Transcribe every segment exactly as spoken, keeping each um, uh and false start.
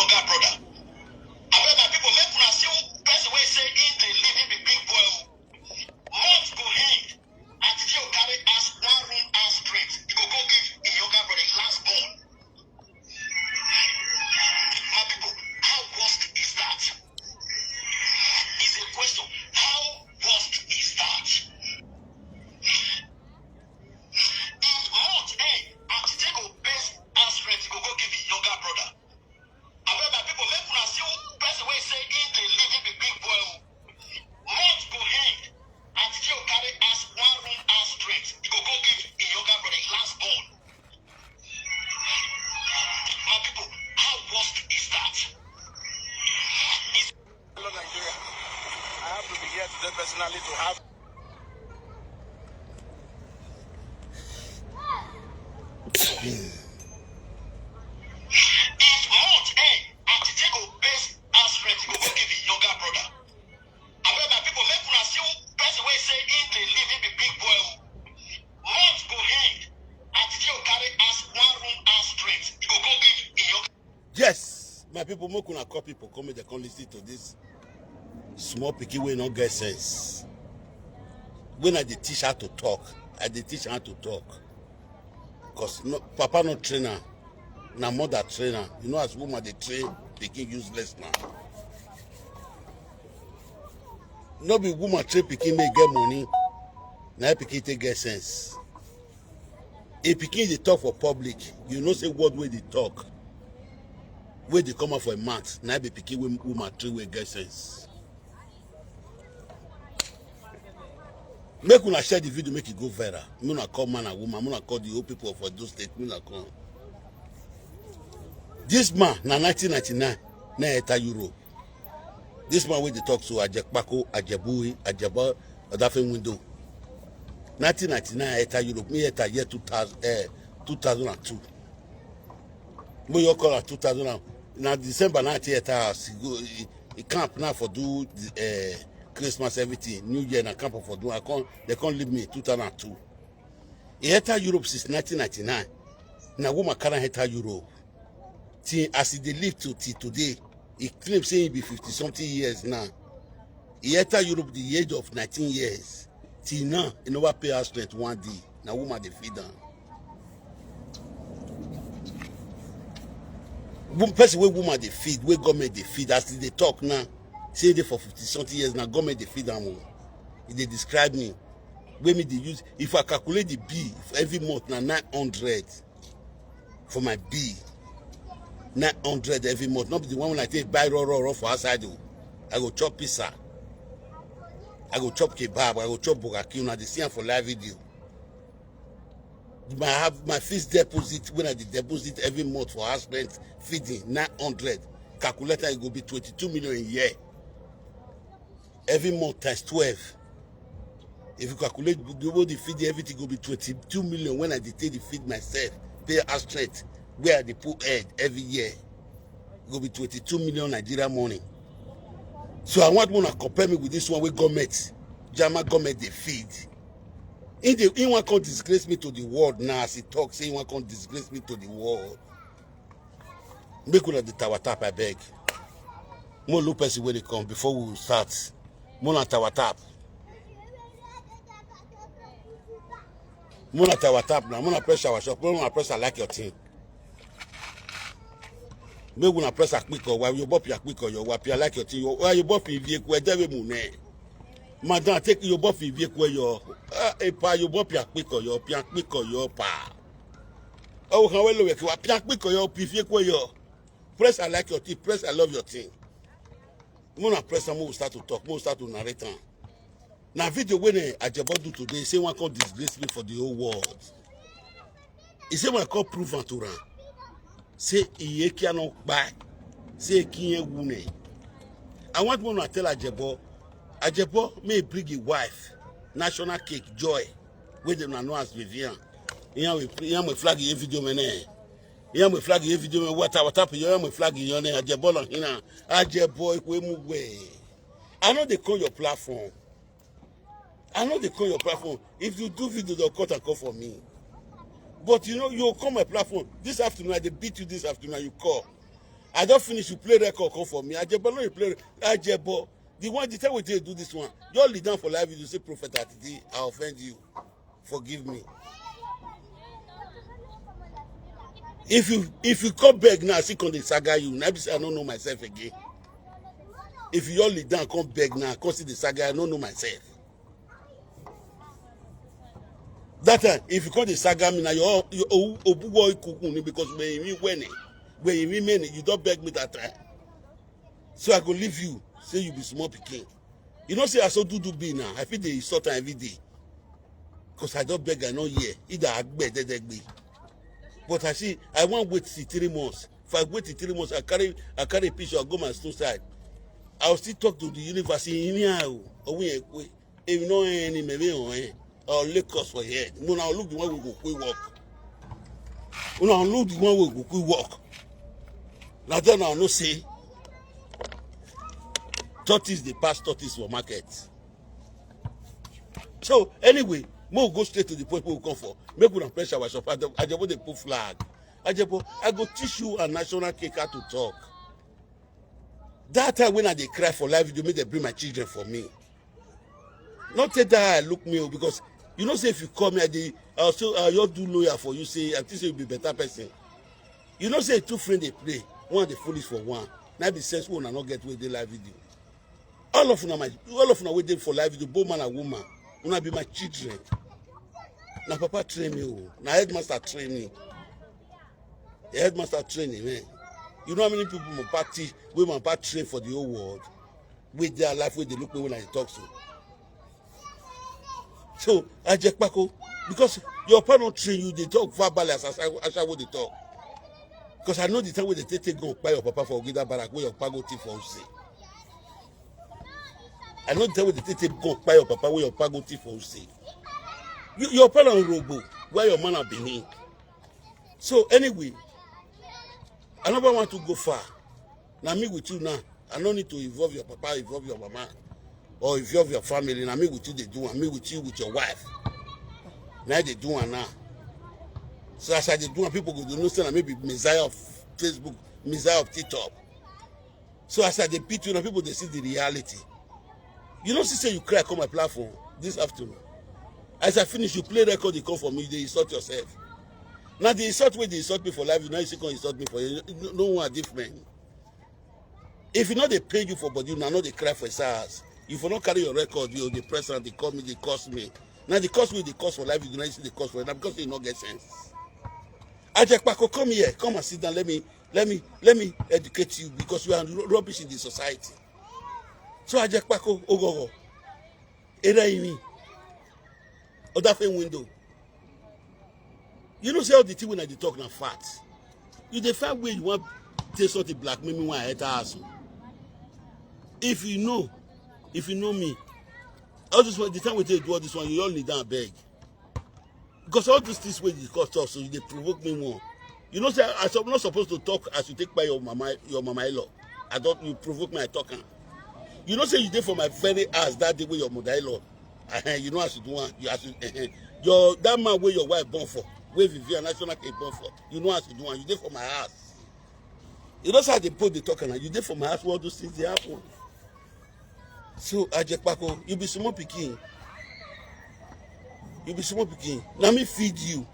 Younger brother. Abeg, my people, make una see who person wey say he dey live, he be big boy o. Month go end, and still carry house, one room house rent. He go go give him younger brother, his last born. My people, how worst is that? Is a question. How worst is that? If month end, and still go pay house rent, he go go give him younger brother. Abeg, my people, make una see who person wey say he dey live, he be big boy o. Month go end, and still carry house, one room house rent. He go go give him younger brother, his last born. My people, how worst is that? Is Hello, Nigeria. I have to be here today personally to have If month end, and still go pay house rent, he go go give him younger brother. Abeg, my people, make una see who person wey say he dey live, he be big boy o. Month go end, and still carry house, one room house rent. He go go give him younger Yes, my people, make una call people come, make dem come listen to this small pikin wey no get sense. When I dey teach her to talk, I dey teach her to talk. Because no, papa no train her, na mother train her. You know, as woman dey train pikin useless now. No be woman train pikin make e get money, na pikin take get sense. If pikin dey talk for public, you know say word wey dey talk, wey dey come out for im mouth, na be pikin wey woman train wey get sense. Make una share the video, make e go viral. Make una call man and woman, make una call the whole people of Edo State, make una come. This man na nineteen ninety-nine na enter Europe. This man wey dey talk so, Ajekpako, Ajebui, Ajeba, Odafin window. nineteen ninety-nine enter Europe, me enter year two thousand, eh, two thousand and two. Wey you call am two thousand and, na December nineteen enter house, he go, he, he camp now for do the, eh, Christmas, everything, New Year na camp for do. I come, they come leave me two thousand and two. He enter Europe since nineteen ninety-nine. Na woman carry am enter Europe. Till as he dey live to till today, he claim say he be fifty something years now. He enter Europe the age of nineteen years. Till now, he never pay house rent one day. Na woman dey feed am. Wo-, person wey woman dey feed, wey government dey feed, as he dey talk now, say he dey for fifty something years now, government dey feed am o. He dey describe me. Wey me dey use, if I calculate the bill for every month, na nine hundred for my bill. Nine hundred every month. Not be the one when I take buy raw, raw, raw for outside o. I go chop pizza. I go chop kebab. I go chop burger king. Una dey see am for live video. My have, my fixed deposit, when I dey deposit every month for house rent, feeding, nine hundred. Calculator, e go be twenty-two million a year. Every month times twelve. If you calculate the whole, the feed, everything go be twenty-two million when I dey take the feed myself, pay house rent, where I dey put head every year. E go be twenty-two million Nigeria money. So I want una compare me with this one wey government, German government dey feed. He dey, he wan come disgrace me to the world now, as he talk say he wan come disgrace me to the world. Make una dey tower tap, I beg. Mo look person wey dey come before we start. Mo na tower tap. Mo na tower tap now. Mo na press our shop. Mo na press I like your thing. Make una press akpiko. Why you bop akpiko yo? Why I like your thing? Why you bop in vehicle? Where dey mu ne? Madam, take your bop in vehicle yo. Ah, e pa, you bop akpiko yo. Pi akpiko yo pa. Oh, how well we kiwa. Pi akpiko yo. Pi vehicle yo. Press I like your thing. Press I love your thing. Mo na press am, mo start to talk, mo start to narrate am. Na video wey, eh, Ajebo do today, say wan come disgrace me for the whole world. He say wan come prove am to am. Say Iyekia no kpai. Say Ekinye wune. I want una tell Ajebo. Ajebo, may he bring his wife. National cake, joy. Wey dem na know as Vivian. Iyan we, iyan we flag ye video me ne. Iyan we flag ye video me. Wata, wata pe yo, iyan we flag yo ne. Ajebo lo hina. Ajebo ikwe mu we. I know they call your platform. I know they call your platform. If you do video, they'll cut and call for me. But you know, you call my platform. This afternoon, I dey beat you this afternoon, you call. I don finish, you play record come for me. Ajebo, no, you play Ajebo. The one, the time we take do this one, you all lead down for live video, say, "Prophet Atiti, I offend you. Forgive me." If you, if you come beg now, I still come dey saga you. Now be say I don't know myself again. If you all lead down, come beg now, come see the saga, I don't know myself. That time, if you come dey saga me now, your, your obugo ikuku ni, because when you win it, when you mean it, you don't beg me that time. So I go leave you, say you be small pikin. You know say I so do do be now. I feel dey insult am every day. Because I don't beg, I no hear. Either I beg, they, they be. But I see, I won't wait till three months. If I wait till three months, I carry, I carry a picture, I go my stone side. I will still talk to the universe in here. Oh, we, we, if you know any, maybe on eh, or Lagos for here. No, now look the one we go quick work. No, now look the one we go quick work. Now then, I know say tortoise dey pass tortoise for market. So anyway, make we go straight to the point wey we come for. Make una pressure our shop. Ajebo dey put flag. Ajebo, I go teach you a national cake how to talk. That time when I dey cry for live video, make dem bring my children for me. Not take that eye look me o, because you know say if you call me, I dey, I also, I just do lawyer for you, say I think say you be better person. You know say two friend dey play, one dey foolish for one. Na be sense wey una no get wey dey live video. All of una, my, all of una wey dey for live video, both man and woman, una be my children. Na papa train me o, na headmaster train me. The headmaster train me, man. You know how many people my papa teach, wey my papa train for the whole world, with their life, wey dey look me when I talk so. So, Ajekpako, because your papa no train you, dey talk verbally as, as, as I would dey talk. Because I know the time wey dey take, take go kpai your papa for Ogida Barrack, wey your papa go thief for Use. I know the time wey dey take, take go kpai your papa, wey your papa go thief for Use. You, your papa na Urhobo, where your man na Benin. So anyway, I never want to go far. Now me with you now. I no need to involve your papa, involve your mama, or involve your family. Now me with you, they do, and me with you, with your wife. Now they do am now. So as I dey do am, people go dey know say na me be Messiah of Facebook, Messiah of TikTok. So as I dey beat you, now people dey see the reality. You know, see say you cry come my platform this afternoon. As I finish, you play record, you come for me, you dey insult yourself. Now the insult wey dey insult me for live, you now you still come insult me for here. No, no one different. If you know they pay you for body, you now know they cry for SARS. If you no carry your record, you dey press and they call me, they curse me. Now they curse me, they curse for live, you know, you see they curse for it. Now because you no get sense. Ajekpako, come here, come and sit down. Let me, let me, let me educate you, because you are ru-, rubbish in the society. So Ajekpako, Ogogo, Eraimi, Odafe window. You know say all the thing when I dey talk na fact. You dey find where you want take something blackmail me when I enter house. If you know, if you know me, all this one, the time we take do all this one, you all kneel down beg. Because all these things wey you call talk, so you dey provoke me more. You know say I sup-, not supposed to talk as you take by your mama, your mama in-law. I don't, you provoke me, I talk am. You know say you dey for my very ass that day wey your mother in-law. Eh, you know as you do one, you as you, eh, eh. Your, that man wey your wife born for, wey Vivian National K born for. You know as you do one, you dey for my ass. You know say I dey put the talk am, you dey for my ass, all those things dey happen. So Ajekpako, you be small pikin. You be small pikin. Na me feed you.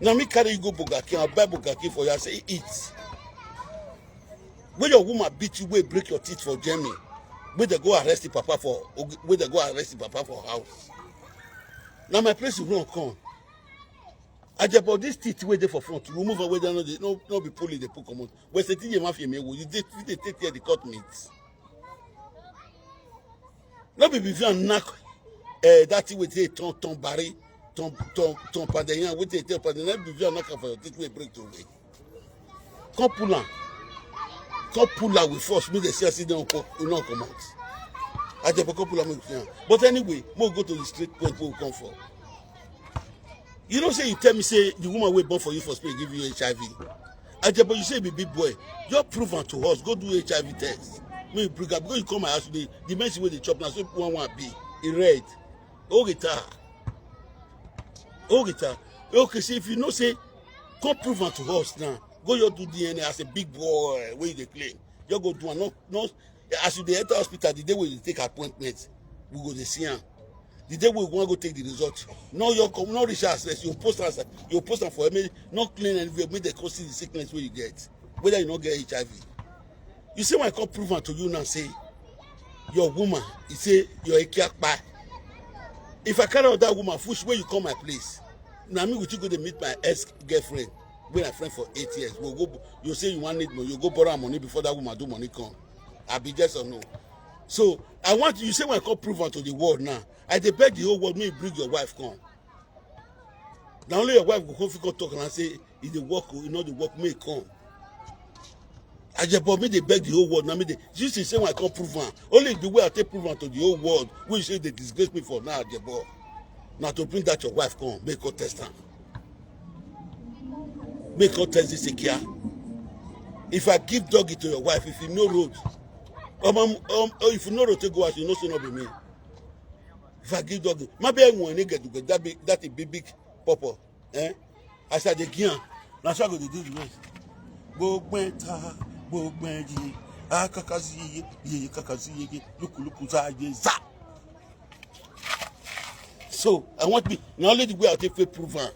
Na me carry you go Burger King, I buy Burger King for you, I say eat. When your woman beat you, wey break your teeth for Germany, wey they go arrest the papa for, wey they go arrest the papa for house. Now my place you run come. Ajebo, this teeth wey dey for front, remove am, wey they no dey, no, no be pulling, they put comot. We say, "T J Mafia, me, you dey, you dey take care the cut meat." No be Vivian knock, eh, that thing wey dey turn, turn Barry, turn, turn, turn Pandenya, wey dey turn Pandenya, no be Vivian knock am for your teeth wey break today. Come pull am. Come pull am with force, make they see as e don co-, e no comot. Ajebo, come pull am, make we see am. But anyway, make we go to the straight point wey we come for. You know say you tell me say the woman wey born for you for Spain give you H I V. Ajebo, you say you be big boy. Just prove am to us. Go do H I V test. Make you bring am. Because you come my house today, the medicine wey dey chop na so one one be. E red. Ogita. Ogita. Okay, see if you know say, come prove am to us now. Go your do D N A as a big boy wey you dey claim. You go do am. No, no. As you dey enter hospital, the day wey you take appointment, we go dey see am. The day wey you wan go take the result, no your come, no reach as you post am, you post am for email, no clean anywhere, make dem come see the sickness wey you get, whether you no get H I V. You see why I come prove am to you now say your woman, you say your eke akpa. If I carry out that woman, push where you come my place. Now me with you go to meet my ex girlfriend, wey I friend for eight years. We'll go, you say you want need money, you go borrow her money before that woman do money come. I be yes or no. So I want you say when I come prove am to the world now. I dey beg the whole world, may you bring your wife come. Na only your wife go come fit come talk and say, "E dey work o, e no dey work, make e come." Ajebo, me dey beg the whole world, na me dey. You see, say when I come prove am. Only the way I take prove am to the whole world, wey say dey disgrace me for now, Ajebo. Na to bring that your wife come, make e come test am. Make e come test this Ikia. If I give doggy to your wife, if you no road, um, um, um, if you no road, take go as you know, say no be me. If I give doggy, maybe I want to get to get that big, that a big, big papa. Eh? As I dey give am, na so I go dey do the rest. Gbogbo ẹ̀ ta, gbogbo ẹ̀ yí, akakasi yeye, yeye kakasi yeye, lukuluku za ye za. So I want me, na only the way I take fit prove am.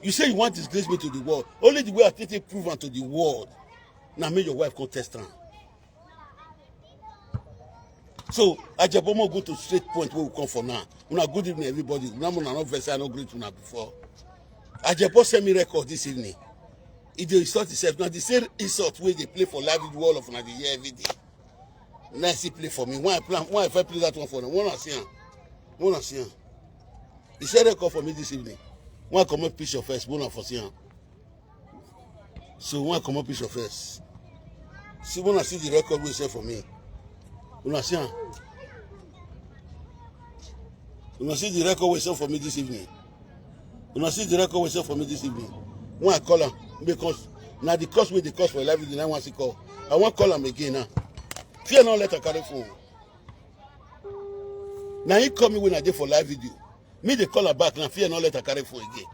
You say you want disgrace me to the world. Only the way I take fit prove am to the world. Now make your wife come test am. So Ajebo, mo go to straight point where we come for now. Una good evening, everybody. Una, una no vex, I no greet una before. Ajebo send me record this evening. E dey insult himself. Now the same insult wey dey play for live video, all of una dey hear every day. Now he play for me. Why I plan? Why I first play that one for now? Wanna see am? Wanna see am? He send record for me this evening. Why I comot picture first? Wanna for see am? So when I comot picture first, see, when I see the record wey send for me, una see am? Una see the record wey send for me this evening? Una see the record wey send for me this evening? When I call am, because na the curse wey dey curse for live video, na one see call. I wan call am again now. Fear no let am carry phone. Na he call me when I dey for live video. Me dey call am back now, fear no let am carry phone again.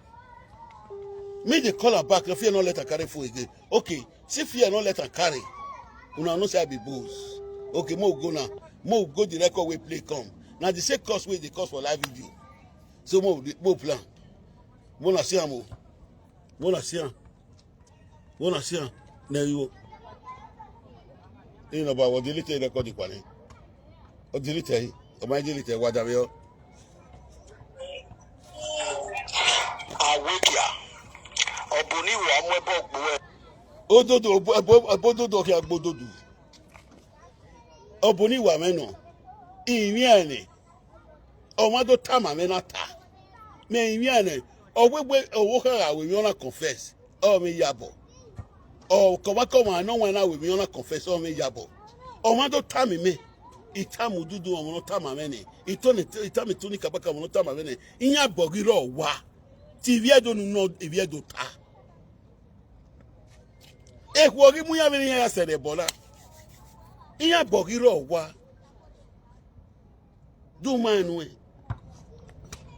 Me dey call am back now, fear no let am carry phone again. Okay, see, fear no let am carry. Una know say I be bulls. Okay, mo go now. Mo go the record wey play come. Na the same curse wey dey curse for live video. So mo, mo plan. Mo na see am o. Mo na see am. Mo na see am. Na you. You know, but what delete the record, the one. O delete, o ma delete, wa da yo. Awekia. Obuni wa mwe bok bwe. Ododo, obo-, obo-, obododo ki agbododo. Obuni wa meno. Inyene. Omado tama mena ta. Me inyene. Owe we, owo ka we mi ona confess. O me yabo. O koma koma no wana we mi ona confess. O me yabo. Omado tami me. Itamu dudu omo no tama mene. Itone, itami tuni kabaka omo no tama mene. Inya bogiro wa. Ti viedo nu no, viedo ta. E kuogi muya vini ya sere bola. Inya bogiro wa. Do mind we.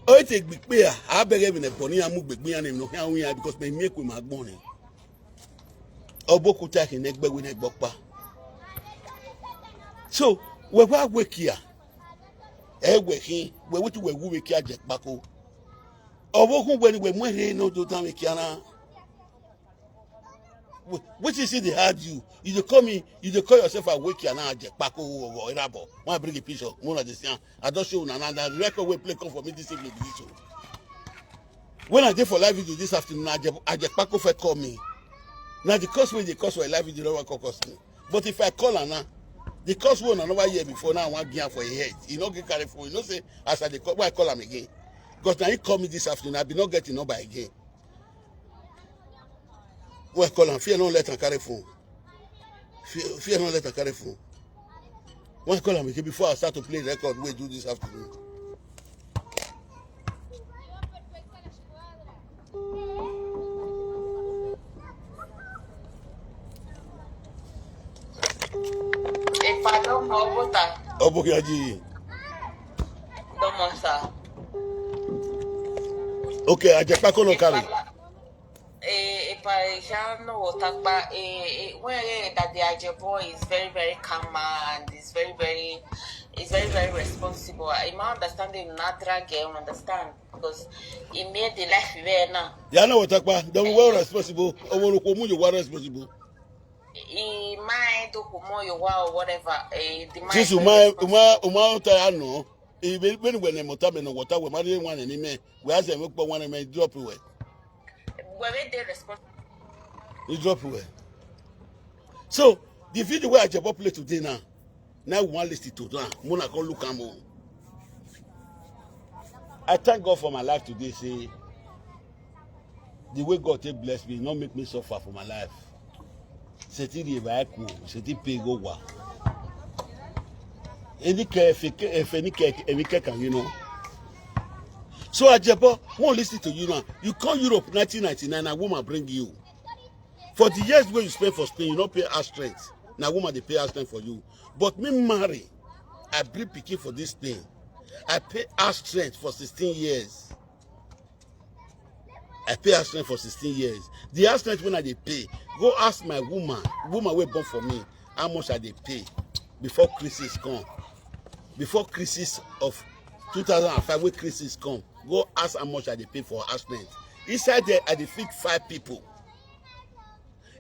O ite gbigbe a, abege mi ne boni amu gbigbe ya ne mi no ya wi ya, because me mi ekwe ma gbon ni. Obo kuta ki ne gbe wi ne gbokpa. So, we wa we kia. E we ki, we wetu we wu we kia je pako. Obo kun we ni we mu he no do tan we kia na. Wh-, which is it they had you? You dey call me, you dey call yourself Awekia now, Ajepako or Irabo. When I bring a picture, Mona dey see am. I don show una now, na the record wey play come for me this evening be this o. When I dey for live video this afternoon, na Aje-, Ajepako first call me. Na the curse wey dey curse for a live video, no wan call curse me. But if I call am now, the curse wey una never hear before, now I wan give am for a head. E no get carry phone. You know say as I dey call, why I call am again? Because na he call me this afternoon, I be no get him number again. Why I call am? Fear no let am carry phone. Fear, fear no let am carry phone. Why I call am again before I start to play record wey do this afternoon? Epaloma Obota. Obokiaji. Domosa. Okay, Ajepako no carry. Epala-, eh, Paisha no water kpa, eh, eh, when, eh, that the Ajebo is very, very calm man, is very, very, is very, very responsible. In my understanding, natural girl understand because he made the life we wear now. Ya na water kpa, dem well responsible. Owo ko mu you were responsible. He mind to kumo you or whatever. Eh, the mind Since very uma responsible. uma uma ota ano. Even when when mo tabe no water we mari one ni me. We as we po one me drop we. Where they responsible. You drop we. So the video where Ajebo play today now. Now we want listen to now. Mona come look am o. I thank God for my life today. Say the way God take bless me, not make me suffer for my life. Seti di ba ku, seti pe go wa. Any care if any care any care can you know. So Ajebo, won't listen to you now. You come Europe nineteen ninety-nine, a woman bring you. For the years where you spend for Spain, you not pay house rent. Now woman they pay house rent for you. But me marry, I bring picking for this thing. I pay house rent for sixteen years. I pay house rent for sixteen years. The house rent when I dey pay, go ask my woman, woman wey born for me, how much I dey pay before crisis come. Before crisis of two thousand and five, wey crisis come, go ask how much I dey pay for house rent. Inside there, I dey feed five people.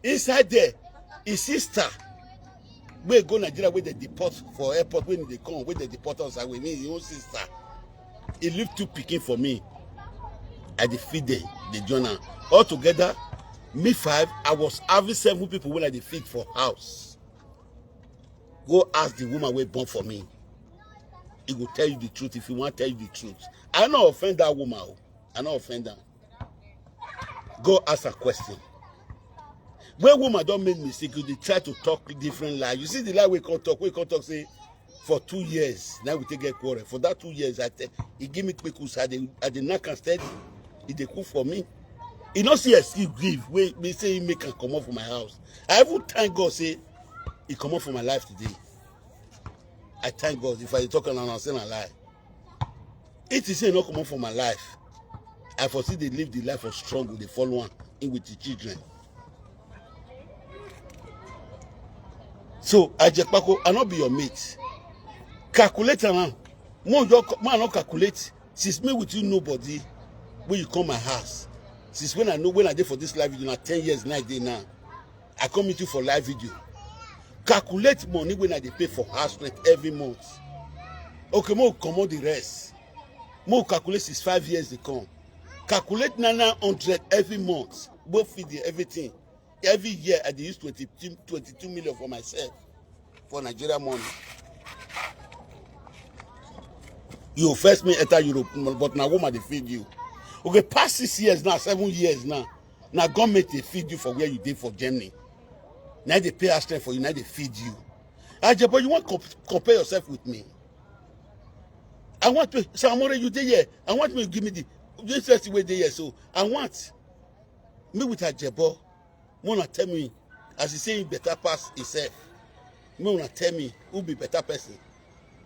Inside there, his sister wey go Nigeria, wey dey deport for airport, when they come, wey dey deport us, I will mean his own sister. He leave two picking for me. I dey feed them, they join am. All together, me five, I was having seven people when I dey feed for house. Go ask the woman wey born for me. He go tell you the truth if you want tell you the truth. I no offend that woman. Oh. I no offend her. Go ask a question. When woman don't make mistake, you dey try to talk different lie. You see the lie we can talk, we can talk say for two years, now we take get quarrel. For that two years, I tell he give me quick I dey I dey knock and steady. He dey cook for me. He no see excuse give. We we say he make am come up for my house. I even thank God say he come up for my life today. I thank God if I dey talk and I say na lie. It is say no come up for my life. I foresee they live the life of struggle, they follow on in with the children. So I just I not be your mate. Calculate now. More your man not calculate. Since me with you nobody, when you come my house. Since when I know when I did for this life, you know ten years night day now. I come meet you for live video. Calculate money when I dey pay for house rent every month. Okay, more come on the rest. More calculate since five years they come. Calculate na nine hundred every month. Both feed the everything. Every year I dey use twenty, twenty-two million for myself for Nigeria money. You first me enter Europe, but now woman they feed you. Okay, past six years now, seven years now. Now government they feed you for where you did for Germany. Now they pay us for you, now they feed you. Ajebo, you want to comp- compare yourself with me? I want to say, Amore, you dey here. I want me to give me the this is the way they here. So I want me with Ajebo. Wanna tell me as he say he better pass himself. Me wanna tell me who be better person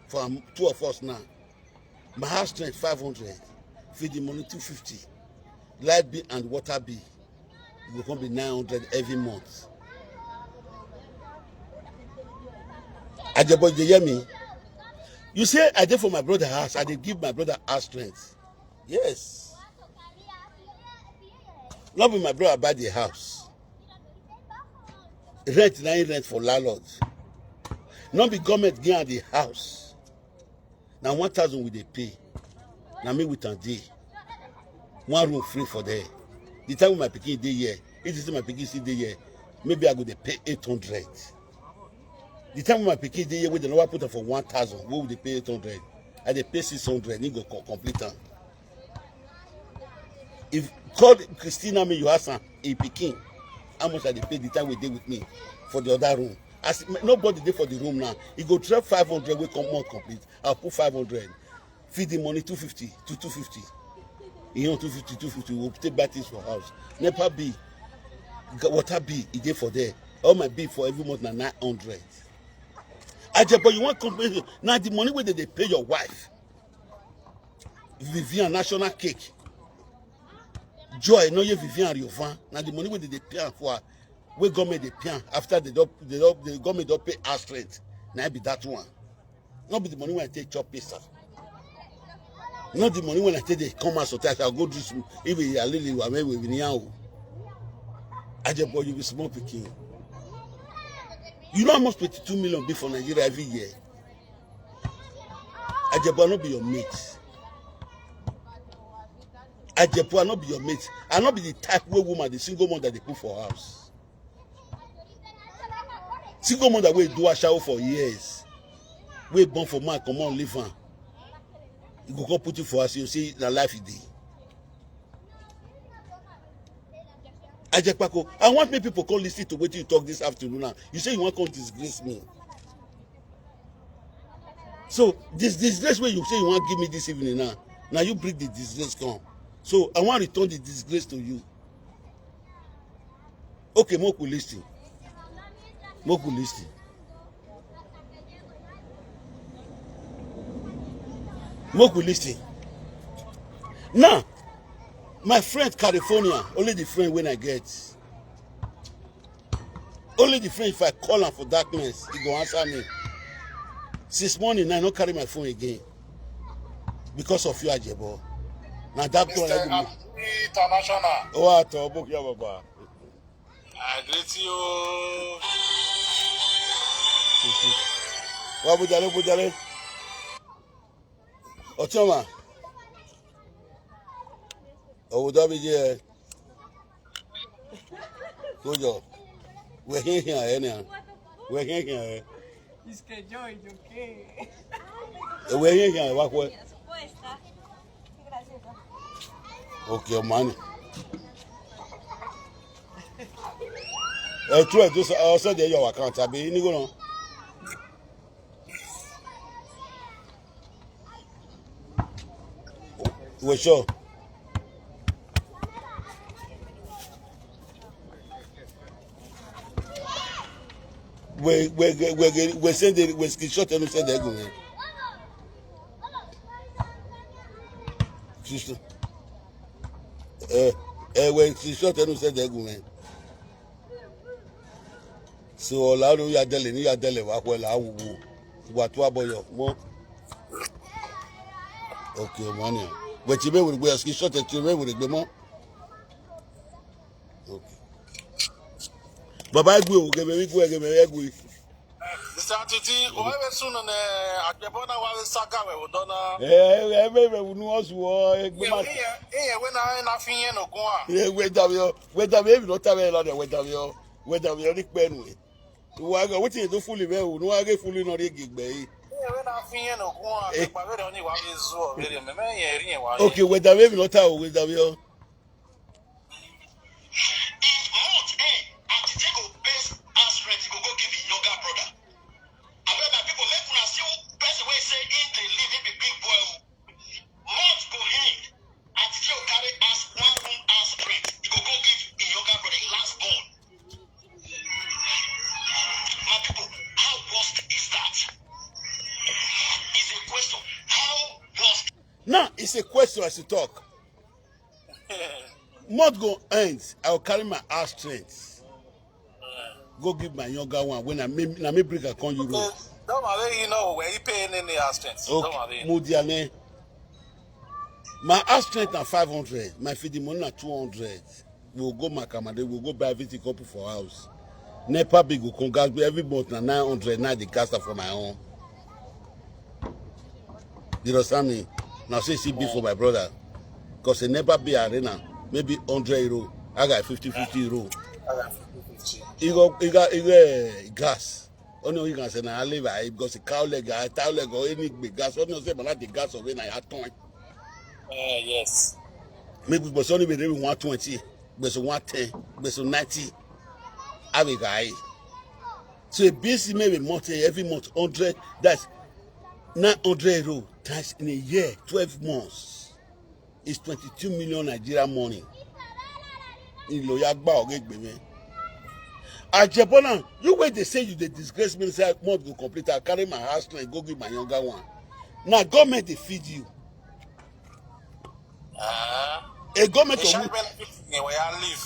for am- two of us now. My house rent five hundred, feed the money two fifty, light bill and water bill. It go come be nine hundred every month. Ajebo, you hear me? You say I dey for my brother house, I dey give my brother house rent. Yes. Not be my brother buy the house. Rent na him rent for landlord. Not be government give am the house. Now one thousand we dey pay. Now me with am dey. One room free for there. The time my pikin dey here, if you see my pikin still dey here, maybe I go dey pay eight hundred. The time my pikin dey here, wey dem never put am for one thousand, wey we dey pay eight hundred, I dey pay six hundred, he go co- complete am. If call Christina me, you ask am, he pikin, how much I dey pay the time we dey with me for the other room? As nobody dey for the room now, he go drop five hundred wey come on complete. I'll put five hundred. Feed the money two fifty to two fifty. You know, two fifty, two fifty, we'll take back things for house. NEPA bill, ga- water bill, e dey for there. All my bill for every month na nine hundred. Ajebo, you want compensation? Now the money wey dem dey pay your wife, Vivian national cake. Joy no ye Vivian Riofan. Now the money wey they dey pay am for her, wey government dey pay am after they don they don the government don pay house rent. Na im be that one. No be the money wey I take chop pizza. Not the money wey I take dey come out sometimes. I go do some if we are little I mean we be anyhow. Ajebo, you be small pikin. You know how much twenty-two million be for Nigeria every year? Ajebo, I no be your mate. Ajebo, I no be your mate. I no be the type wey woman, the single mother dey put for house. Single mother wey do ashawo for years, wey born for man, comot leave am. You go come put you for house, you say na life e dey. Ajepako, I want make people come listen to wetin you talk this afternoon now. You say you wan come disgrace me. So this disgrace wey you say you wan give me this evening now, na you bring the disgrace come. So I wan return the disgrace to you. Okay, make we listen. Make we listen. Make we listen. Now, my friend California, only the friend wey I get. Only the friend, if I call am for darkness, he go answer me. Since morning, I no carry my phone again because of you, Ajebo. Na that one I go make. International. Oh, ato, book your baba. I greet you. Wa bujale, bujale. Ochoma. Oh, that be there. Good job. We're here, here, anyhow. We're here, here. It's okay, Joy, it's okay. We're here, here. What, what? Okay, money. Eh, two, eh, just, I said your account. I be, you know. We sure. We we we we send the we screenshot and send the go. Sister. Eh, eh, we screenshot and send the go. So, Olaro ya dele, ni ya dele, wa kwela, awuwu. Wa tu aboyo, mo. Okay, money. But you may will be asking short, you may will be more. Okay. Baba, I go, give me, go, give me, go. Mister Titi, o ebe sunu ne agbebona wa we saga we odona. Eh, eh, ebe ebe unu osu o, egbe ma. Iye, iye we na na finye no gun a. Eh, we da yo, we da me, no ta me la de, we da yo. We da yo ni pe nu. Wa ga wetin you do fully well, no wa ga fully no re gigbe yi. Iye we na finye no gun a, pe pa we do ni wa we zu o, we me me ye ri ye wa. Okay, we da me, no ta o, we da yo. If month end and Titi go base house rent, he go go give him younger brother. Abeg, my people, make una see who person wey say he dey live, he be big boy o. Month go end and Titi go carry house, one room house rent, he go go give him younger brother, him last born. My people, how worst is that? Is a question. How worst? Now, it's a question as you talk. Month go end, I will carry my house rent. Go give my younger one when I may, I may bring a con Europe. Don't worry, you know, where you pay any house rent. Okay. Don't worry. Mudiane. My house rent na five hundred, my feeding money na two hundred. We'll go Makamade, we'll go buy everything, come put for house. NEPA bill go come, gas bill every month na nine hundred, now the gas for my own. You understand me? Now say see be for my brother. Because a NEPA bill arena, maybe hundred euro. I got fifty, fifty euro. He go, he got, he got eh, gas. Only you can say na live I because the cow leg, I cow leg or any big gas. Only say but the gas of it na ya ton. Eh, yes. Maybe but only be one twenty, but one ten, but ninety. I be guy. So a B C maybe month, every month hundred. That's nine hundred euro times in a year, twelve months. Is twenty-two million Nigeria money. In lawyer gba oge gbe me. Ajebona, you wey dey say you dey disgrace me, say month go complete, I carry my house rent go give my younger one. Na government dey feed you. Ah. A government of Shine benefit yẹn wẹ̀ ya leave.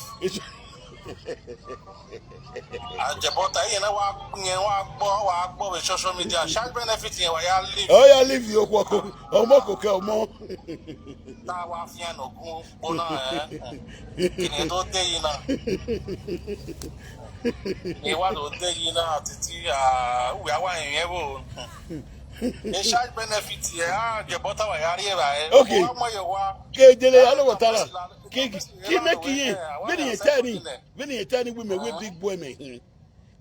Àjẹbọ́ta yẹn náà wá yẹn wá gbọ́ wá gbọ́ with social media. Shine benefit yẹn wẹ̀ ya leave. Oh yeah, leave you, Okwako. Ọmọ kò kẹ́ ọmọ. Tá a wá fi hàn ògùn gbóná ẹ̀ kìnìún tó dé yìí náà. Ìwà ló dé yìí náà àti tí ìwé àwa ìyẹn wò. Ẹ Shine benefit yẹn á jẹ̀bọ́ta wẹ̀ ya rí ẹ̀ rà ẹ̀. Okay. Wọ́n mọ̀ yẹ̀ wá. Kejele alo watala. Ki ki make ye. Beni ye tani. Beni ye tani we me we big boy me.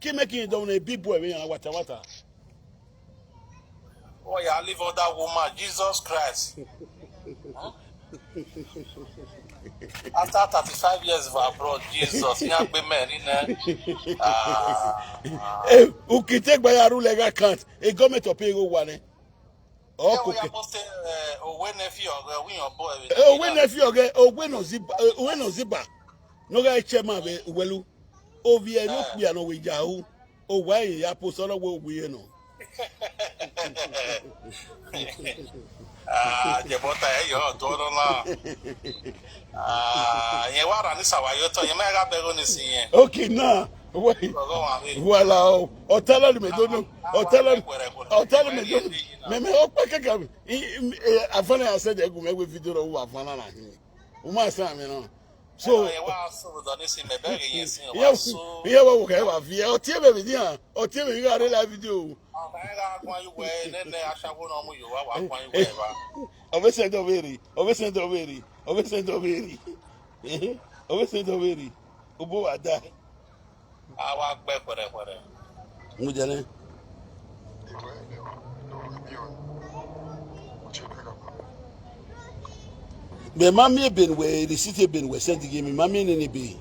Ki make ye don a big boy me wata wata. Oh yeah, leave all that woman, Jesus Christ. After thirty-five years for abroad, Jesus, you have been married, eh? Ah, Eh, ukite gba ya rule ga count. E government of pay go one. Oh, yeah, we okay. Are posting uh, Owe nephew or uh, we your boy. Owe nephew oge Owe no ziba Owe no ziba. No ga chairman be welu. Ovi e no kpia no we ja hu. O wa ye ya post no we we no. Ah, je bota e yo to no na. Ah, ye wa ra ni sawa yo to ye me ga be go ni si ye. Okay, now. Wait. Go go wa mi. Voilà. O tala ni me do no. O tala ni. O tala me do. Me me o pa kaka. Afana ya se de gu me we video ro wa afana na hin. O ma sa me no. So Ye wa so do ni si me be ge ye si yeah, wa so. Yeah, wa wo ka wa fi. O tie be bi dia. O tie be ga re la video. Ọ̀gá ẹ̀ ra agbọn ayúwẹ̀ nẹ́nẹ́ aṣáwó náà mú yòówá wà agbọn ayúwẹ̀ wa. Obesento very. Obesento very. Obesento very. Obesento very. Obo wa da. Àwa gbẹ pẹ̀rẹ̀pẹ̀rẹ̀. Mo jẹ ne. Be mami Benue, the city Benue send give me mami ni ni be.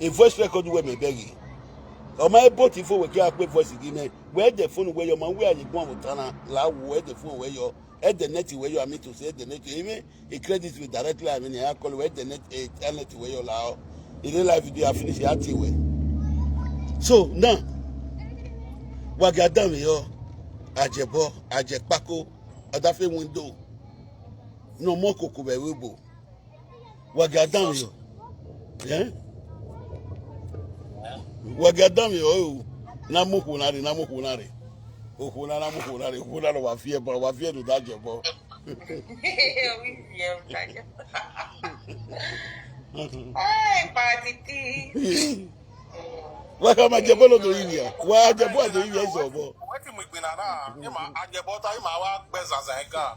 A voice record we me beg. O ma ebo ti fo we ki a pe voice give me. Where the phone where your man where you go on tana la where the phone where your head the net where you are me to say the net even a credit with directly I mean I call where the net a net where your lao. In real life you are finish at way. So now wagadam yo ajebo ajepako adafe window no more koko be webo. Wagadam yo. Eh? Wagadam yo. Na mo ko na re na mo ko na re. O ko na na mo ko na re ko na lo wa fie ba wa fie do da je bo. Hey, party. Wa ka ma je bo lo do iri ya. Wa je bo do iri ya so bo. Wetin mu gbina na? Ima ajebota ima wa gbe zaza ga.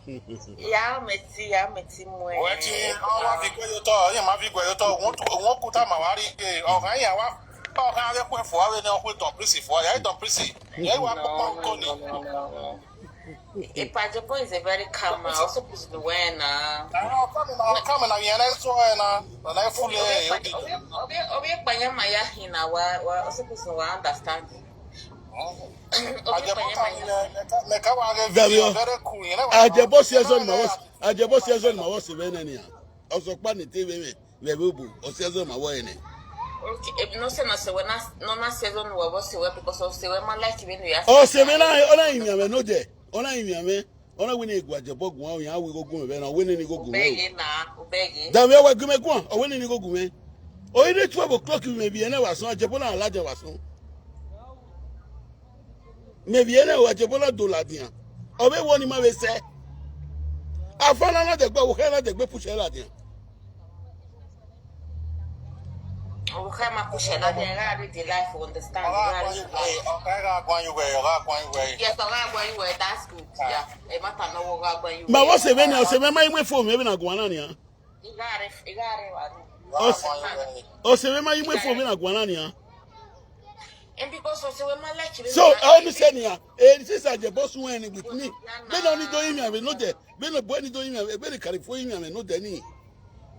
Ya meti, ya meti mu. Wetin o wa fi gbe yo to, ima fi gbe yo to. Won tu won ku ta ma wa ri ke. O kan ya wa. O kan re pe fo awe ni o ku to prisi fo. Ya to prisi. Ya wa po ko ni. Ipajepo is a very calm man. Also, please be aware now. Ah, come na come na yẹn so na. Na na fu le. Obi obi obi panya ma ya hina wa wa also please wa understand. Obi panya ma ya. Meka wa ge Gabriel. Very cool. You know. Ajebo season ma was. Ajebo season ma was be na ni a. Oso pa ni te we me. We bu bu. O season ma wo ni. Okay, if no say no say we na no na season we was say we because of say we ma like we no ya. O se me na ona imi ame no de. Ona imi ame. Ona we ni gwa Ajebo gun o ya we go gun be na we ni go gun. Obegi na, obegi. Da we wa gun me gun. O we ni go gun me. O ile twelve o'clock me bi ene wa so Ajebo na alaje wa so. Me bi ene wa Ajebo na do la dia. O be wo ni ma be se. Afana na de gba wo na de gbe push la dia. Oka ma kushe na de ga read the life understand. Oga gwan you way. Oga gwan you way. Oga gwan you way. Yes, oga gwan you way. That's good. Yeah. E mata no oga gwan you. Ma wo se be ni o se be ma imwe phone me be na gwan na ni a. Igare igare wa. O se be ma imwe phone me na gwan na ni a. And because of say we ma like you. So how me say ni a? Eh, this is a boss when with me. Be no ni do imi ame no de. Be no boy ni do imi ame. Be ni carry for imi ame no de ni.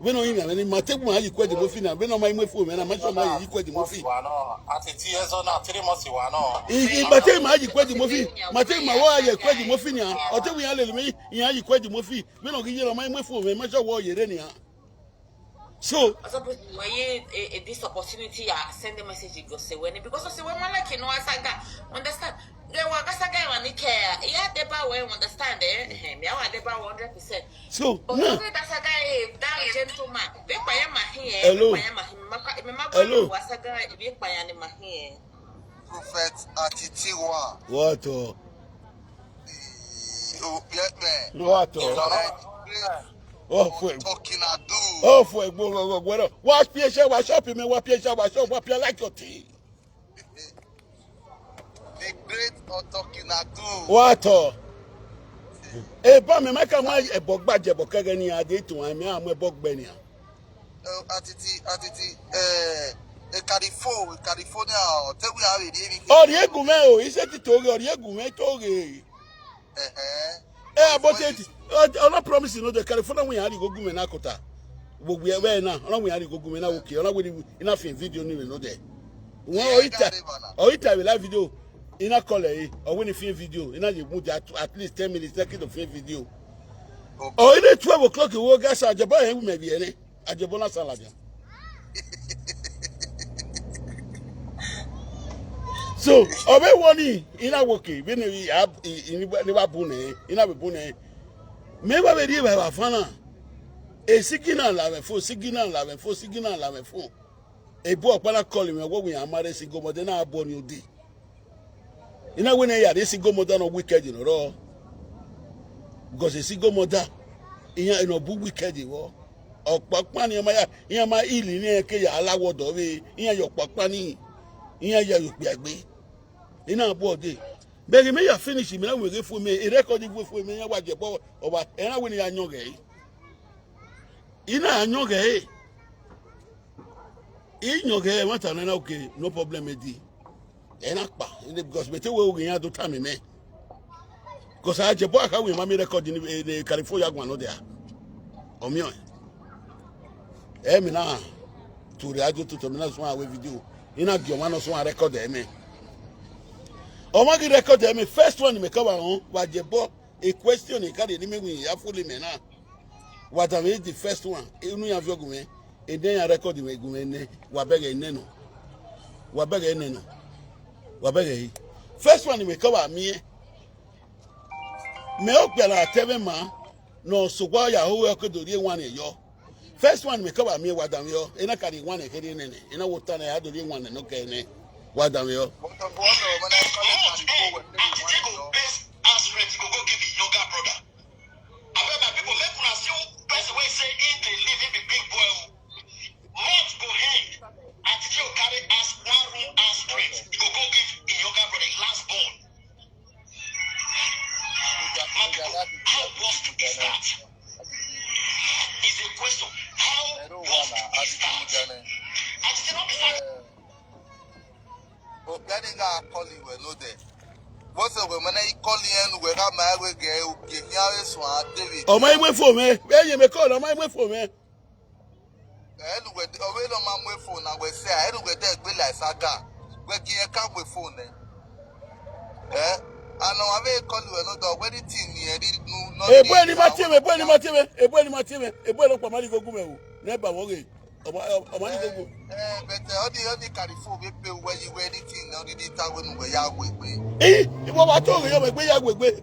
Be no imi ame ni ma te ma yi kwe di mo fi na. Be no ma imwe phone me na ma so ma yi kwe di mo fi. Wa no. Ati ti years on now. Three months wa no. I ma te ma yi kwe di mo fi. Ma te ma wa yi kwe di mo fi ni a. O te wi ale mi yi kwe di mo fi. Be no gi yero ma imwe phone me ma so wo yere ni a. So Also, please, when you a, a this opportunity, I send a message. You go say when because I say when man like you know as I got understand. They were as I got when they care. Yeah, they Ba we understand, eh? Eh, me awa de ba one hundred percent. So But now, okay, that's a guy, eh, that gentleman. Be pa ya ma here. Hello. Be pa ya ma here. Me ma me ma Hello. Wa saga be pa ya ni ma here. Prophet Atitiwa. What? Oh, Oh, yeah, man. what? Oh, Like, oh, for talking I do. Oh, for go go go go. What pay share? What shop? Me what pay share? What shop? What pay like your tea? The great Otokinadu. What? Oh, eh, ba me make my e bogba je bokege ni ade to am, am e bogbe ni. Uh, Atiti, Atiti, uh, a Carifo, a California, or tell we have a name. Oh, the egume o, he said to toge, oh, the egume toge. Uh-huh. Eh, about it. Oh, no promise, you know, the California we had to go gume na kota. But we are where now? No, we had to go gume na okay. No, we enough in video ni we know there. One or it, or it will live video. Ina call eh, or when if video, ina you move at, at least ten minutes, take it of video. Or in twelve o'clock, you go gas ajebo e we be any. Ajebo na salaja. So, obe woni ina woke, be ni ab ni ba bune, ina be bune. Me ba be di ba fana. E signal la me fo, signal la me fo, signal la me fo. E bo pa na call me, wo we amare si go mo de na abo ni odi. Ina we na ya de si go mo da no wicked, you know. Because si go mo da. Iya no bu wicked wo. Opapa ni ma ya, iya ma ili ni ke ya alawo do we. Iya yo papa ni. Iya ya yo pe agbe. Ina abo de. Be me ya finish me na we ge fu me, e record fu fu me ya wa je bo. Oba, e na we ni ya nyoge. Ina nyoge. Inyoge wata na na okay, no problem edi. E na pa, because bete we oge ya do time me. Because ajebo aka we ma me record ni, eh, ni California gwa no there. Omi o. E me na to radio to to me na so awe video. Ina gi o ma no so record e me. O ma gi record e me, first one me ka wa on, wa jebo, a question e ka de ni me we ya fully me na. What I mean, the first one, inu ya vyo gume, and then I record me gume ne, wa bege ne no. Wa bege ne no. Wa bege hi. First one me ka wa mi. Me o gbe la tebe ma, no so wa ya ho e ko do ri one yo. First one me ka wa mi wa da mi yo, e na ka ri one e ke ri ne ne. E na wo ta na ya do ri one no ke ne. Wa da mi yo. But the one when I call it Carifo, when they want to Auntie go base house rent, go go give him younger brother. Abeg, my people, make una see who person wey say he dey live, he be big boy o. Month go end, Auntie go carry house, one room house rent. He go go give him younger brother, him last born. My people, how worst is that? Is a question. How worst is that? Auntie no be sad. Ogani ga call you we no there. What's the woman I call you and we got my way gay, give me a so David. O ma igwe fo me. Be ye me call, o ma igwe fo me. Anyway, the way no man we phone, I will say, anyway, they be like Saga. We give a cab with phone, eh? Eh? I know I may call you another wedding thing here. No, no, E bo ni ma tie me, e bo ni ma tie me, e bo ni ma tie me, e bo lo pa ma ni go gume o. Ne ba wo ge. O ma, o ma ni go gu. Eh, but uh, only only Carifo we pay where you wedding thing. Only the town when we ya we we. Eh, e bo ba to ge yo me gbe ya gbe gbe.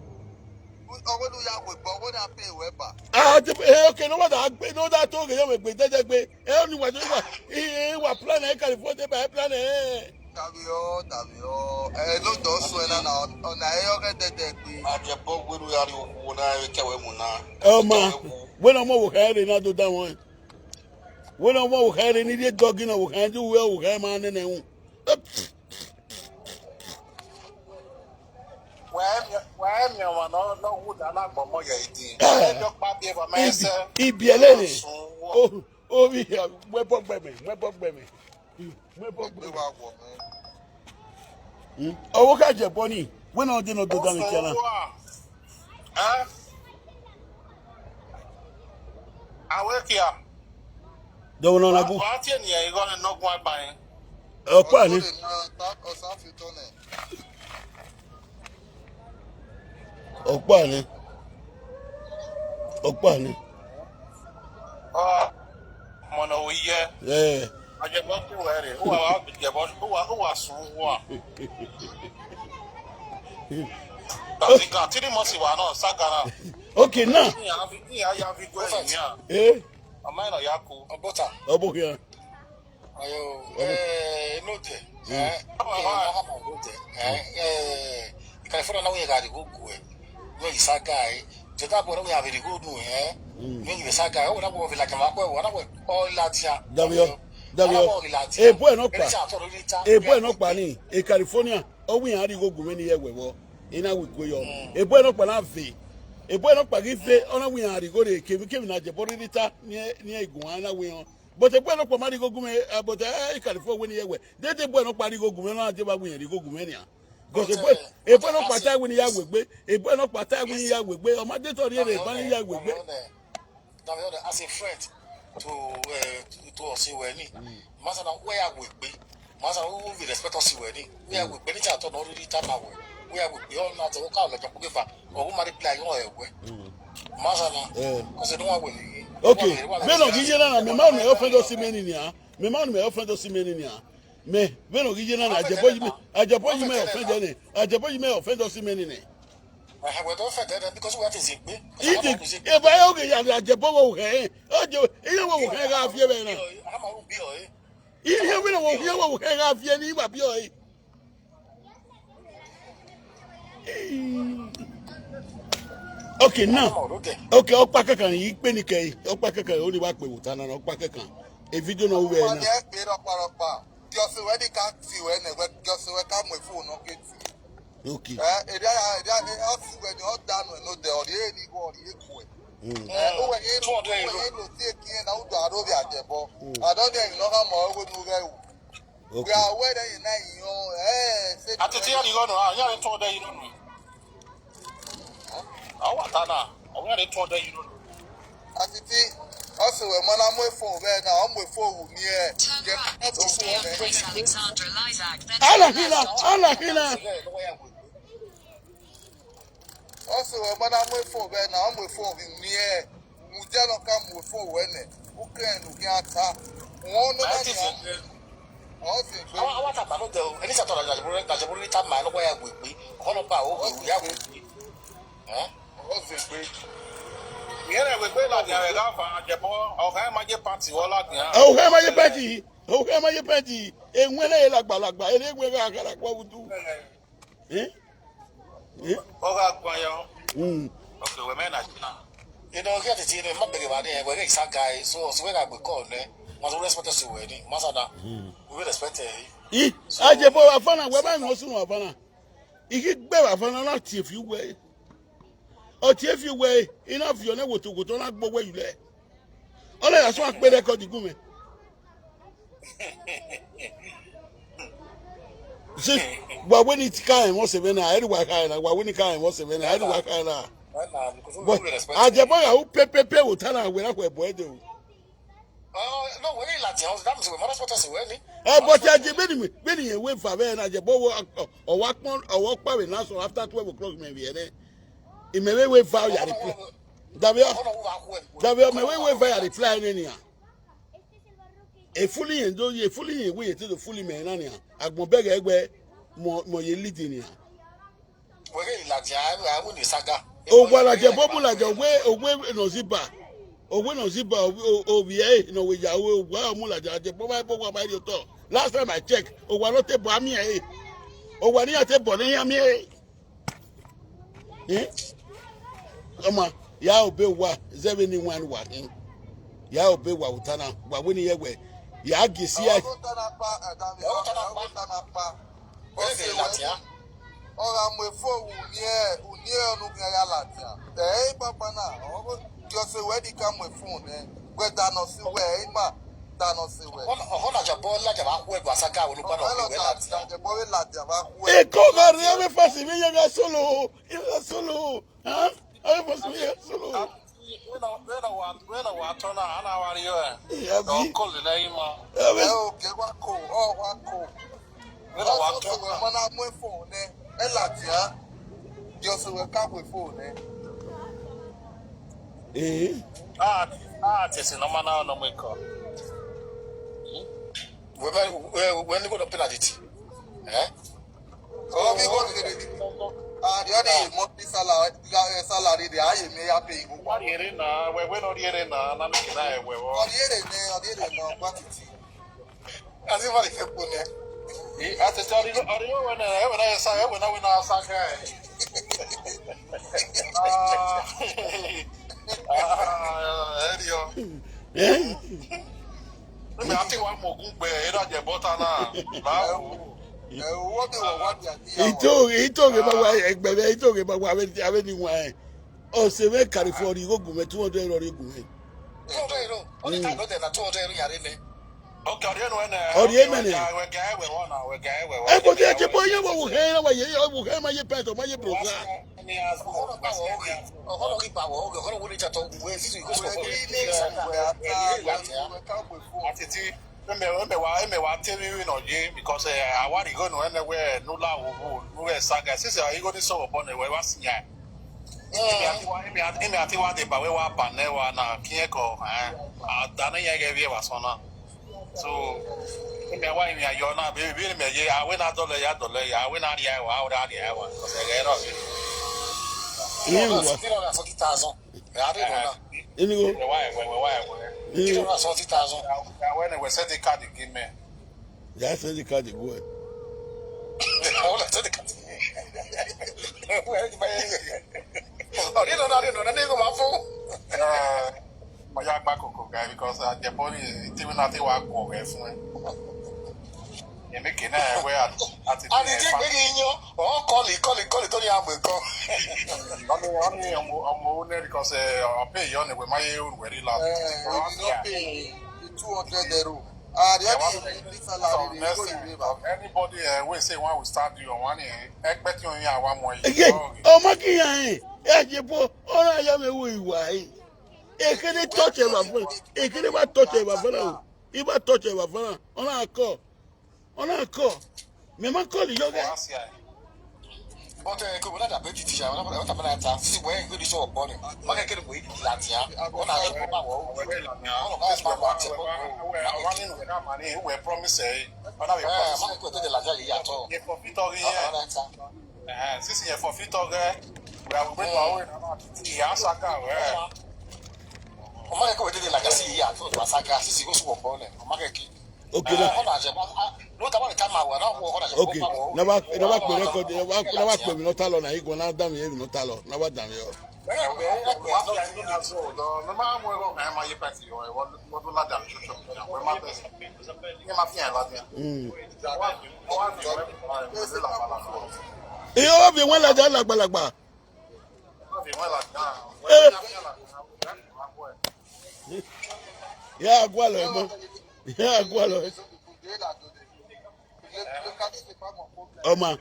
Oh, when we ya we, but when I pay we ba. Ah, the, eh, okay, no matter, no matter to ge yo me gbe je je gbe. E o ni wa jo wa. E wa plan e California ba plan e. Tàbí ọ, tàbí ọ. Ẹ ló jọ sọ ẹ lánàá, ọ̀nà ẹ yọ kẹ́tẹ́ tẹ pé. Ajẹbọ gbẹrù yàrá òkú náà ẹ kẹwẹ mú náà. O ma, we no mo wo kare na do da won. We no mo wo kare ni de dog na wo kare ju we wo kare ma ne ne un. Wẹ́ẹ́ mi wà náà náà wù dáná gbọ̀mọ́ yẹ̀ ìdí. Ẹ jọ pa bí ẹ bọ̀ mẹ́sẹ̀. Ibi ele ni. O, o bi ya, we bo gbe me, we bo gbe me. We bo gbe Ẹ me. wá wọ̀ mí. Owo ka je bo ni. We no de no do da me kiana. Ẹ? Àwọn èkìá. Do no na gu. Wọ́n á tiẹ̀ nìyẹn irọ́ ni nọ́gùn àgbà yẹn. O pa ni. Ó lè máa ta ọ̀sán fi tó nẹ̀. O pa ni. O pa ni. Mọ̀nà òye. Eh. Ajẹbọ kí wẹ́ẹ́ rè. Ó wà wá jẹ̀bọ. Ó wà ó wà sùn wà. Tàbí kan, three months wà náà, Saga náà. Okay, now. Ní àyà fi, ní àyà fi gbé ìyá. Eh, Ọmọ ẹ̀ náà yà kú. Ọbọta. Obo here. Ayo. Eh, no de. Eh, eh, no de. Eh, eh, California na we ga go go. No isaga eh. Jeta bo na we have go do eh. No isaga. O na bo vila kama ko, o na bo o latia. W, W. Eh, boy, no pa. Eh, boy, no pa ni. Eh, California. Oh, we are go go many year we wo. Ina we go yo. Eh, boy, no pa na ve. Eh, boy, no pa give ve. Ona we are go de. Kemi, kemi na je bori rita. Ni, ni igun ana we on. But eh, boy, no pa mari go gume. But eh, California we ni yewe. They, they boy, no pa go gume. Na je ba we are go gume ni. Because eh, boy, eh, boy, no pa ta we ni ya we gbe. Eh, boy, no pa ta we ni ya we gbe. O ma de to ri re ba ni ya we gbe. As a friend to uh, to us we ni. Masa na we are we gbe. Masa we we respect us we ni. We are we gbe ni cha to no really ta na we. We are we gbe on na to ka le to ku fa. O ma reply yo e we. Masa na. Eh. Cause no one we. Okay. Me no gije na na me ma me offend us many ni a. Me ma me offend us many ni a. Me, me no gije na na ajebo yi me. Ajebo yi me offend ni. Ajebo yi me offend us many ni. I have to offend them because we are to zip me. Iji, e ba yo ge ya ajebo wo he. Ojo, iye wo he ga fie be na. I'm a be oi. Iye we wo, iye wo he ga fie ni ba bi o. Okay, now. Okay, ọpa kankan yi pe ni ke. Ọpa kankan o ni wa pe wo ta na ọpa kankan. E video na we Wọ́n na. ní ẹ pé rọpárọpá. Kí ọsẹ wẹ́ ní ká ti wẹ́ nẹ̀ wẹ́ kí ọsẹ wẹ́ ká mú ìfún òun náà kéjì. Okay. Ẹ èdè ayà èdè ayà ọsẹ wẹ́ ní ọ̀dà nù ẹ̀ ló dẹ̀ ọ̀rí èyí ni wọ́n ọ̀rí èkó ẹ̀. Ẹ ó wẹ̀ yé Two hundred ó wẹ̀ yé lò sí èkì yẹn náà ó dọ̀ àrò bí àjẹbọ. Àdọ́dẹ yìí lọ́kàn mọ̀ ọ́ wẹ́nu rẹ̀ wò. Bí Okay. àwọ̀ ẹ̀dẹ̀ yìí náà yìí yàn ẹ́ ṣé Àti tí yàrá ìlọ́nà, àwọn yàrá two hundred yìí lọ́nà. Àwọn àtànà, àwọn yàrá two hundred yìí lọ́nà. Àti tí ọsẹ wẹ̀ mọ́ náà mú ìfún òun bẹ́ẹ̀ náà ọmọ ìfún òun ní ẹ̀. Jẹ́ kí wọ́n tó fún ọ̀rẹ́. Alexander Lysak, then Ala hina, ala hina. Ṣé ẹ̀ lọ́wọ́ yà wò? Ọsẹ wẹ̀ mọ́ náà mú ìfún òun bẹ́ẹ̀ náà ọmọ ìfún òun ní ẹ̀. Mo jẹ́ lọ ká mú ìfún òun ẹ̀ nẹ̀. Ó kẹ́ ẹ̀ nù kí á ta. Wọ́n ló bá Ẹ ti ní fi àwọn. Wọ́n sì gbé. Àwọn àwọn àtàkùn ló dẹ̀ o. Ẹni sàtọ̀ àjàbọ̀ àjàbọ̀ ní tàmà lọ́wọ́ yà wò pé ọkọ ló bá òwò yà wò pé. Ẹ́ Wọ́n sì gbé. Ìyẹn rẹ̀ wípé láti àrẹ̀ ká fa àjẹbọ́, ọ̀gá ẹ̀ máa jẹ́ pàtì wọ́n láti hàn. Ohe ma ye peti. Ohe ma ye peti. E nwele e lagba lagba. E le gbe ga ga lagba wudu. Eh? Eh? Ọ̀gá gbọ̀nyọ. Mm. Okay, we men are now. You know, get it, you know, not big about it. We're getting some guy, so so we got we call there. Must respect us already. Masada, we will respect it. I, ajebo wa fana, we ba mo sun wa fana. Iki gbe wa fana láti fi we. O ti fi we, ina fi o ne woto woto na gbo we yule. Ole ya so a pe record gun me. Si, wa we ni ti ka e mo se be na, e wa ka na, wa we ni ka e mo se be na, e wa ka na. Well, nah, because we But will respect ajebo ya u pe pe pe o ta na we na we bo e de o. Oh, no, we like the house. That means we must respect us already. Eh, but aje be ni me, be ni we fa be na ajebo wo o wa pon o wa pa we na so after twelve o'clock me we ne. I me we we fa ya reply. Dabi o, Ọkọ náà wọ́n wá kú ẹ̀. dabi o me we we fa ya reply ni ni a. E fully en do ye fully en we te do fully me na ni a. Agbon bege egbe mo mo ye lead ni a. Wẹ́rẹ́ ìlàjì àwọn ní sága. O wa la je bobu la je we o we no ziba. O we no ziba o o bi e no we ya o wa mu la je bo ba bo wa ba yo to. Last time I check, o wa no te bo ami e. O wa ni a te bo ni ami e. Eh? Oma ya o be wa seven one wa. Ya o be wa utana wa we ni ye we. Ya gi si ya. Ọ̀rọ̀ tó tán apá ẹ̀dá mi ọ̀rọ̀ tó tán apá. Wẹ́rẹ́ ìlàjì á. Ọ̀rọ̀ àmọ̀ èfó òní ẹ̀ òní ẹ̀ ọ̀nù kí ẹ yà làjà. Ẹ̀ ẹ́ pápá náà ọ̀rọ̀ kí ọ̀sẹ̀ wẹ́ẹ́dì ká mọ̀ èfó òní ẹ̀. Gbẹ dáná sí wẹ̀ ẹ̀ má dáná sí wẹ̀. Ọkọ náà jàbọ́ lájà bá kú ẹ̀gbọ́n sága olùkọ́ náà Ọ̀rọ̀ wẹ́rẹ́ ìlàjì á. làjà jẹ̀bọ́ wẹ̀ làjà bá kú ẹ̀. E ko ga re me fa si mi ye ga solo. Ye ga solo. Ha? E fa si mi ye ga solo. Wena wena wa wena wa tona ana wari yo. Ya bi. Kol na ima. Ya bi. Ẹ ò kẹ́ wá kó ọ wá kó. Wena wa Ọ̀sẹ̀ wẹ̀ tona. mọ́ná mú èfó òní ẹ̀ làjà. Kí ọ̀sẹ̀ wẹ̀ ká mọ̀ èfó òní ẹ̀. Eh. Ah, ah, tẹ̀sí nọ́mà náà nọ́mà ikọ̀. Wẹ́rẹ́ wẹ́rẹ́ ní kò dọ̀ penalty. Ẹ́ Ọ̀rọ̀ mi kò tẹ̀lé ní. Ah, the other monthly salary, uh, salary, the high may I pay. What do you know? We're not here now. I'm not making that. We're all. What do you know? What do you know? What is it? Asi mali ke pune. Ati tari no ari no wena wena esa wena wena asa kai. Ah. Ah, erio. Eh? Mi ati wa mo gun gbe era je bota na. Na. Eh, what do you want? Ito ito ke ba wa egbe be ito ke ba wa ave ave ni wa. O se me carry for the go gun me two hundred euro go me. Two hundred euro. Only time no dey na two hundred euro yare me. Okay, ọdị enu ene. Ọdị enu ene. Wega ewe wana, wega ewe wana. E ko ti e ti po ye wo wo he na wa ye wo he ma ye peto ma ye bro. Ọkọ pa wo oge. Ọkọ ki pa wo oge. Ọkọ wo ni chato we sisi ko so. Atiti. Eme eme wa eme wa temi wi no je because eh awari go no ene we no la wo wo no we saga sisi ayi go ni so obo ne we wa sinya. Eme ati wa eme ati eme ati wa de ba we wa pa ne wa na kiye ko eh adana ye ge we wa so na. So eme wa eme ayo na be be me ye awe na dole ya dole ya awe na ri awa awe na ri awa ko se ge ro. Iye wa. Three hundred forty thousand. I don't know. Emi go. Why why why why? Three hundred forty thousand. When we send the card give me. Ya send the card go. I want to send the card. Oh, you don't know, you don't know, you go my phone. Mo ya gba koko guy because uh, the body is even nothing wa go away from. Emi kene we at at. And the thing wey you know, oh, call it, call it, call it, Tony Amwe call. Only only omo omo ne because uh, I pay you on the way my own very loud. Eh, you no pay two hundred euro. Ah, the other thing, this salary dey go the river. Anybody uh, wey say one will start you on one eh, expect you in our money. Again, oh my God, eh, eh, you po, oh, I am a way why. Ekene touch ever fana. Ekene ba touch ever fana. Iba touch ever fana. Ona ko. Ona ko. Me ma call yo guy. But eh ko na da be titi ya na na na ta si we go di so boni. Ma ke ke we di la ti ya. Ona so ko ba wo. Ona ba ba wa ti ko. Wa ni we na money we promise eh. Ona we promise. Ma ko te de la ja ya to. Ye for fit ori eh. Sisi ye for fit ori eh. We are going to our way na ti ya saka we. Omake ko wete de la gasi ya to wa saka sisi go so boni. Omake ki. Okay, na. Okay. Na ba na ba pe record, na ba na ba pe mi no ta lo na igun na da mi e mi no ta lo, na ba da mi o. Mm. Iyo bi wen la da lagbalagba. Eh. Ya agwa lo mo. Ya agwa lo. Ọmọ,